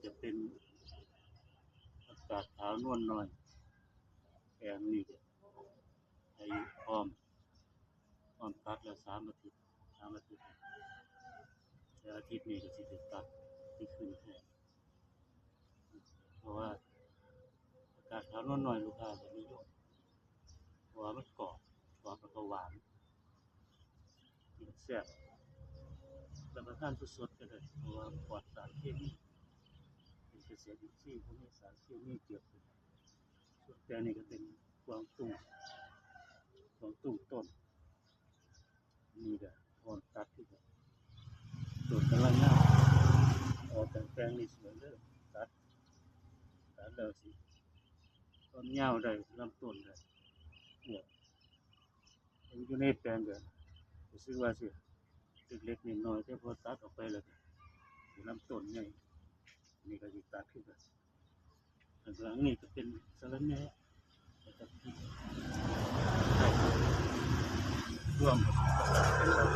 ຈະເປັນຜັກກາດຂາວນວນນ້ອຍ ແປງນີ້ກໍອາຍຸພ້ອມ ພ້ອມຕັດແລ້ວສາມອາທິດ ສາມອາທິດ ແລ້ວອາທິດນີ້ກໍຊິໄດ້ຕັດທີ່ຂຶ້ນແທນ ເພາະວ່າຜັກກາດຂາວນວນນ້ອຍລູກຄ້າກໍນິຍົມ ເພາະວ່າມັນກອບ ກອບແລ້ວກໍຫວານ ກິນແຊບ ຮັບປະທານສົດໆກໍໄດ້ ເພາະວ່າປອດສານເຄມີ ເປັນເກສດອິນຊີ ບໍ່ມີສານເຄມີເຈືອເປັນ. ສ່ວນແປງນີ້ກໍເປັນກວາງຕຸ້ງ ກວາງຕຸ້ງຕົ້ນ ນີ້ກໍພ້ອມຕັດຄືກັນ ຕົ້ນກຳລັງງາມ ອອກຈາກແປງນີ້ສວຍເລີຍ ຕັດ ຕັດແລ້ວຊິ ຄວາມຍາວໄດ້ ລຳຕົ້ນໄດ້ ອວບ ຢູ່ໃນແປງກໍຮູ້ສຶກວ່າຊິເລັກໆນ້ອຍໆ ແຕ່ພໍຕັດອອກໄປແລ້ວກໍລຳຕົ້ນໃຫຍ່ ນີ້ກໍຊິຕັດຄືກັນ. ຂ້າງຫຼັງນີ້ກໍເປັນສະລະແໜ່ ແລ້ວກໍພິກ ລວມເປັນລຳ